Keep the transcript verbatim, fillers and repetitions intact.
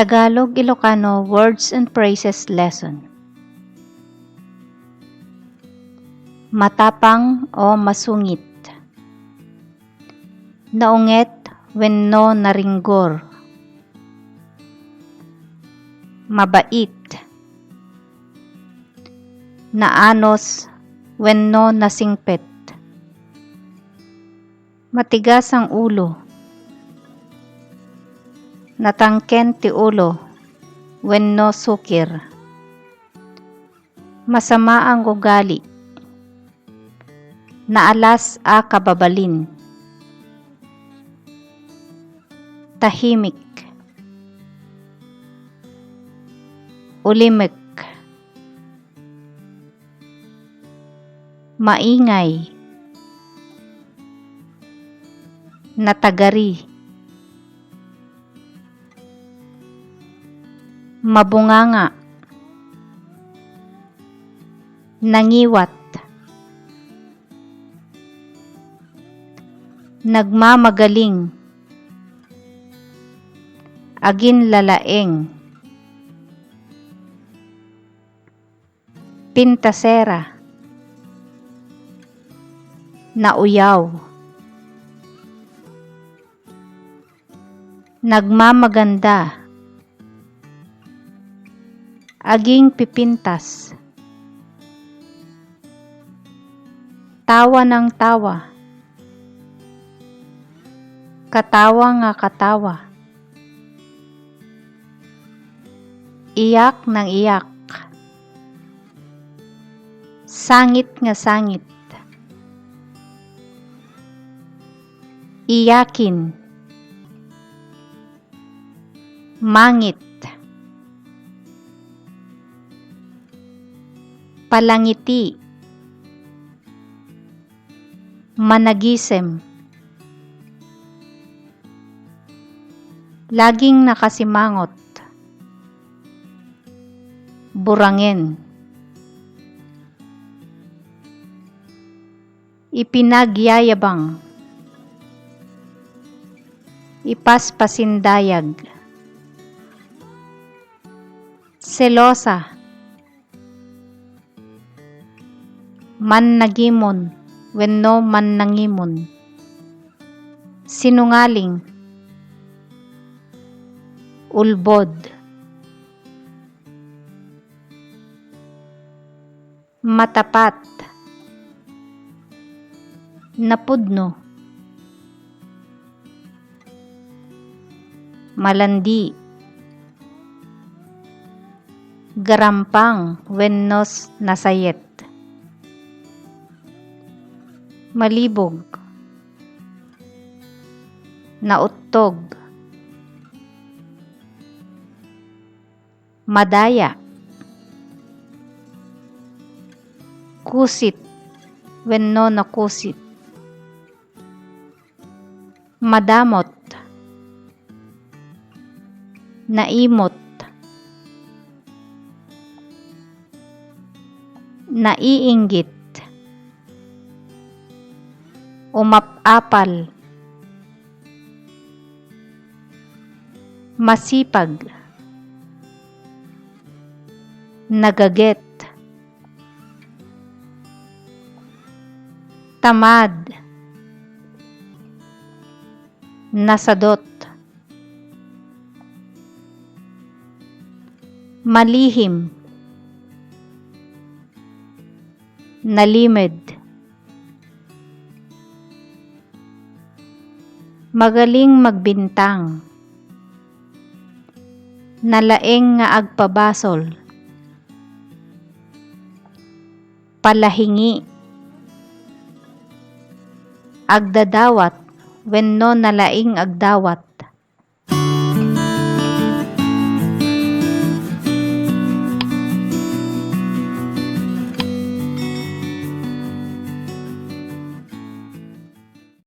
Tagalog Ilocano Words and Phrases Lesson. Matapang o masungit. Naunget wenno naringgor. Mabait. Naanos wenno nasingpet. Matigas ang ulo. Natangken ti ulo wenno sukir. Masama ang ugali. Naalas a kababalin. Tahimik. Ulimek. Maingay. Natagari. Mabunganga. Nangiwat. Nagmamagaling. Aginlalaeng. Pintasera. Nauyaw. Nagmamaganda. Agingpipintas. Tawa nang tawa. Katawa nga katawa. Iyak nang iyak. Sangit nga sangit. Iyakin. Mangit. Palangiti. Managisem. Laging nakasimangot. Burangen. Ipinagyayabang. Ipaspasindayag. Selosa. Mannagimon wenno mannangimon. Sinungaling. Ulbod. Matapat. Napudno. Malandi. Garampang wenno nasayet. Malibog. Nauttog. Madaya. Kusit wenno nakusit. Madamot. Naimot. Naiinggit. Umap-apal. Masipag. Nagaget. Tamad. Nasadot. Malihim. Nalimed. Magaling magbintang. Nalaeng nga agpabasol. Palahingi. Agdadawat wenno nalaing agdawat.